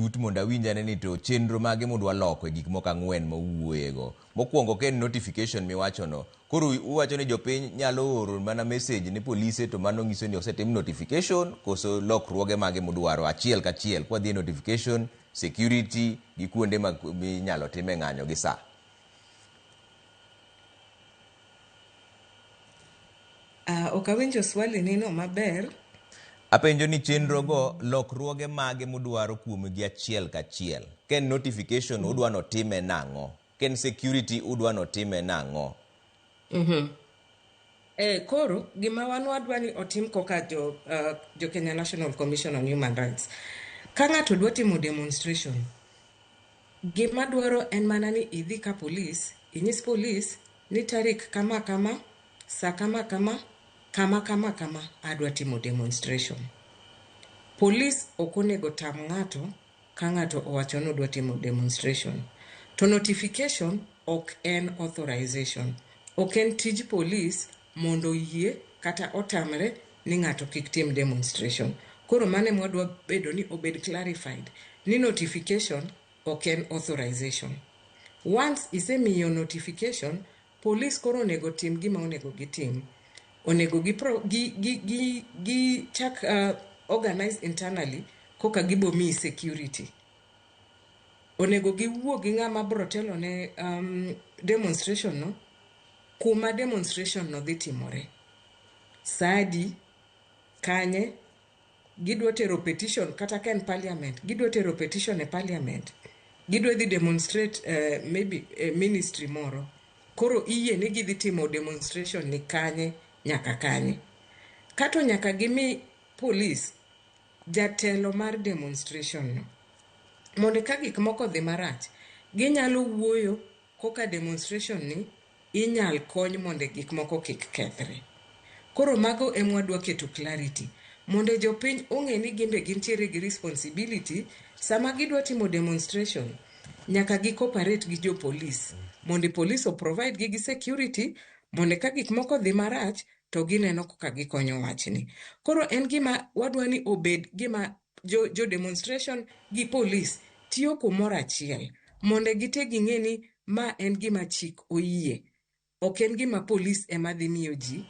matut mondo awinj ane ni to chenro mage mudwa loko e gik moko ang'wen ma uwuoyego. Mokwongo ka en notification miwachono, koro uwacho ni jopiny nyalo oro mana message ne polise to mano nyiso ni osetim notification koso lokruoge mage mudwaro achiel kachiel kwadhi e notification, security gi kuonde ma minyalo time ng'anyo gi saa. Ok awinjo swali nino maber. Apenjo ni chenro go lokruoge mage mudwaro kuomgi achiel kachiel. Ka en notification udwa notime nang'o? Ka en security udwa notime nang'o? Koro gima wan wadwa ni otim koka jo Kenya National Commission on Human Rights. Ka ng'ato dwa timo demonstration, gima dwaro en mana ni idhi ka police, inyis police ni tarik kama kama, saa kama kama, kama kama kama adwa timo demonstration. Police ok onego tam ng'ato ka ng'ato owacho ni odwa timo demonstration. To notification ok en authorization. Ok en tij police mondo oyie kata otamre ni ng'ato kik tim demonstration. Koro mano ema wadwa bedo ni obed clarified ni notification ok en authorization. Once isemiyo notification, police koro onego tim gima onego gitim. Onego gi, pro, gi, gi, gi, gi chak organize internally koka gibo miyi security. Onego giwuo gi ng'ama bro telo ne demonstration no, kuma demonstration no dhi timore. Saa adi, kanye, gidwa tero petition kata ka en parliament, gidwa tero petition e parliament, gidwa dhi demonstrate maybe ministry moro. Koro iyie ni gidhi timo demonstration ni kanye nyaka kanye. Kato nyaka gimi police jatelo mar demonstration no. Mondo ka gik moko odhi marach, ginyalo wuoyo koka demonstration ni inyal kony mondo gik moko kik kethre. Koro mago ema wadwa keto clarity. Mondo jopiny ong'e ni gin be gintiere gi responsibility sama gidwa timo demonstration, nyaka gi cooperate gi jo police. Mondo police o provide gi gi security, mondo ka gik moko odhi marach, to gineno kaka gikonyo wachni. Koro en gima wadwa ni obed gima jo demonstration gi police tiyo kumoro achiel. Mondo gite ging'e ni ma en gima chik oyie. Ok en gima police ema dhi miyo ji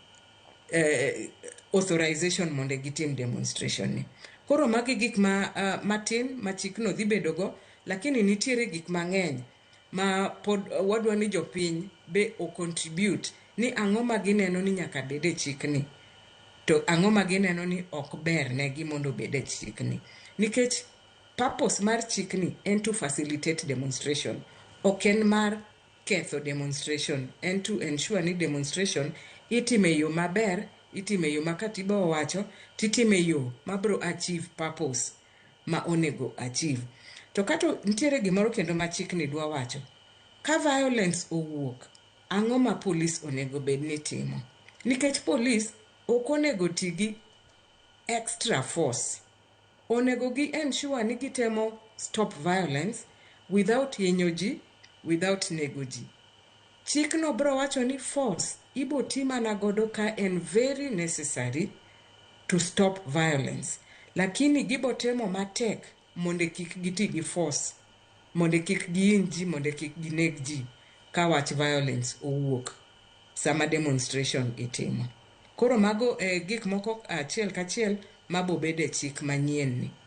authorization mondo gitim demonstration ni. Koro magi gik ma matin ma chikno dhi bedo go, lakini nitiere gik mang'eny ma pod wadwa ni jopiny be o contribute ni ang'o ma gineno ni nyaka bed e chikni, to ang'o ma gineno ni ok ber negi mondo obed e chikni. Nikech purpose mar chikni en to facilitate demonstration, ok en mar ketho demonstration, en to ensure ni demonstration itime e yo maber, itime e yo ma katiba owacho, titime e yo mabro achieve purpose ma onego achieve. To kato nitiere gimoro kendo ma chikni dwa wacho, ka violence owuok, ang'o ma police onego bed ni timo? Nikech police ok onego ti gi extra force. Onego gi ensure ni gitemo stop violence without hinyo ji, without nego ji. Chikno bro wacho ni force ibo ti mana godo ka en very necessary to stop violence. Lakini gibo temo matek mondo kik giti gi force, mondo kik gihiny ji, mondo kik gineg ji ka wach violence owuok sama demonstration itimo. Koro mago e gik moko achiel kachiel mabo bedo e chik manyien ni.